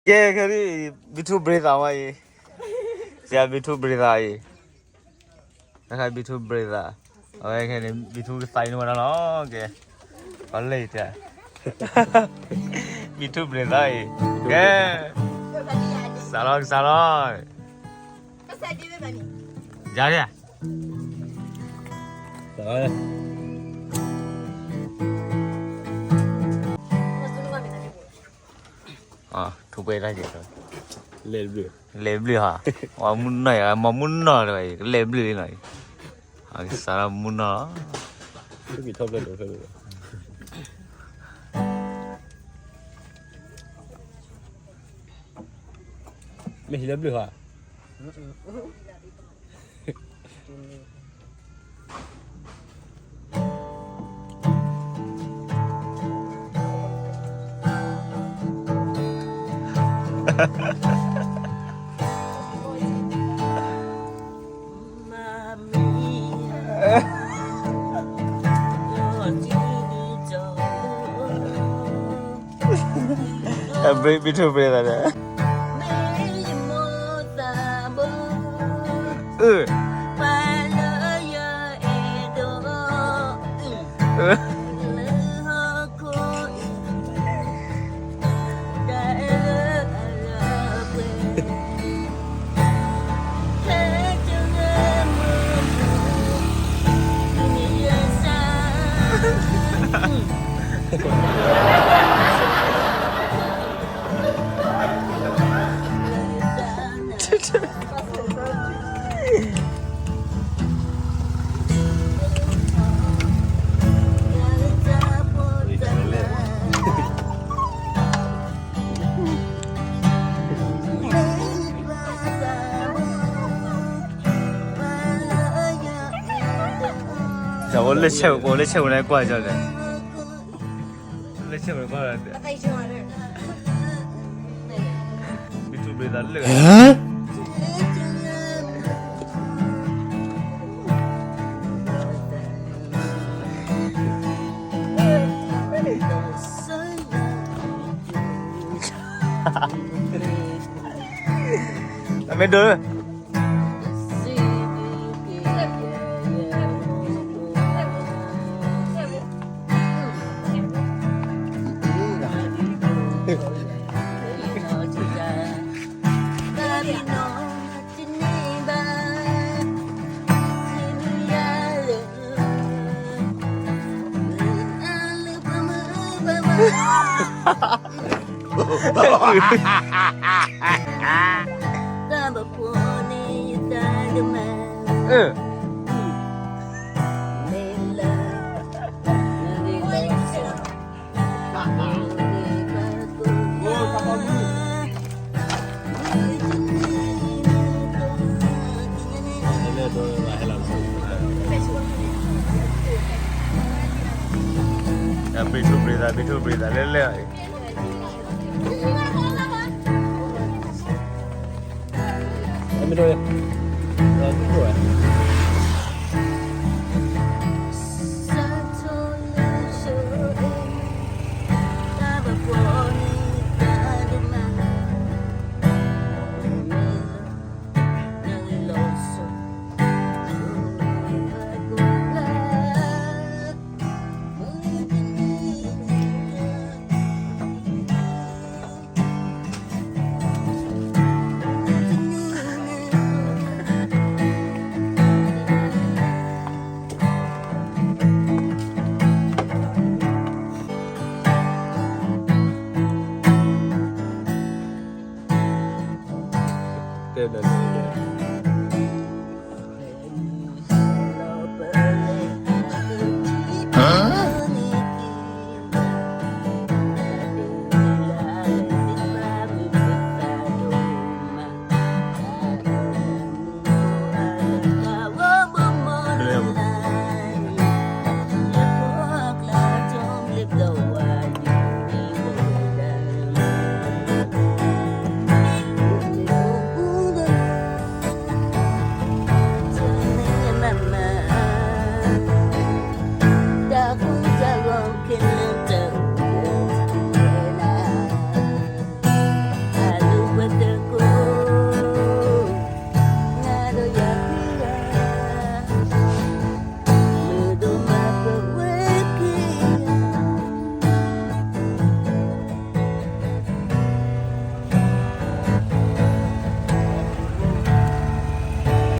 ကဲ ခဲဒုး ဘံထူဘြ့ၤသးဝဲအံၤ, ဆရာဘံထူဘြ့ၤသးအံၤ, တခါဘံထူဘြ့ၤသး, အဝဲခဲန့ၣ် ဘံထူကသးအံၤန့ၣ်ဝဲဒၣ်လီၤ, ကဲ, ပှၤလၢအံၤတဲ, ဘံထူဘြ့ၤသးအံၤ, ကဲ, စးလီၤ ကစးလီၤ, ယၤယၤ ထူးပှဲၤတၢ်ကဲ, လဲၤဘျုး, လဲၤဘျုးဟါ, မူနီၢ်ယၤ မ့ၢ်မူနီၢ်လၢၤဘၣ်အံၤ ကလဲၤဘျုးလံနီၤအံၤ, ကစးထီၣ်မူနီၢ်လီၤ, မ့ၢ်ဟံးလၢဘျုးဟါ အဘျုး ဘံထူဘြ့ၤသးဒီး, အ, လၢဆဲး လၢဆဲးဝဲန့ၣ်ကွၢ်ကၠီလဲၣ်, လၢဆဲးဝဲန့ၣ်ကွၢ်လဲၣ်, ဘံထူဘြ့ၤသးလၢ အမ့ၢ်ဒိၣ် ဘံထူဘြ့ၤသး ဘံထူဘြ့ၤသး လဲၤလဲၤ မ့ၢ်ဒိၣ်, တဲဒၣ်န့ၣ်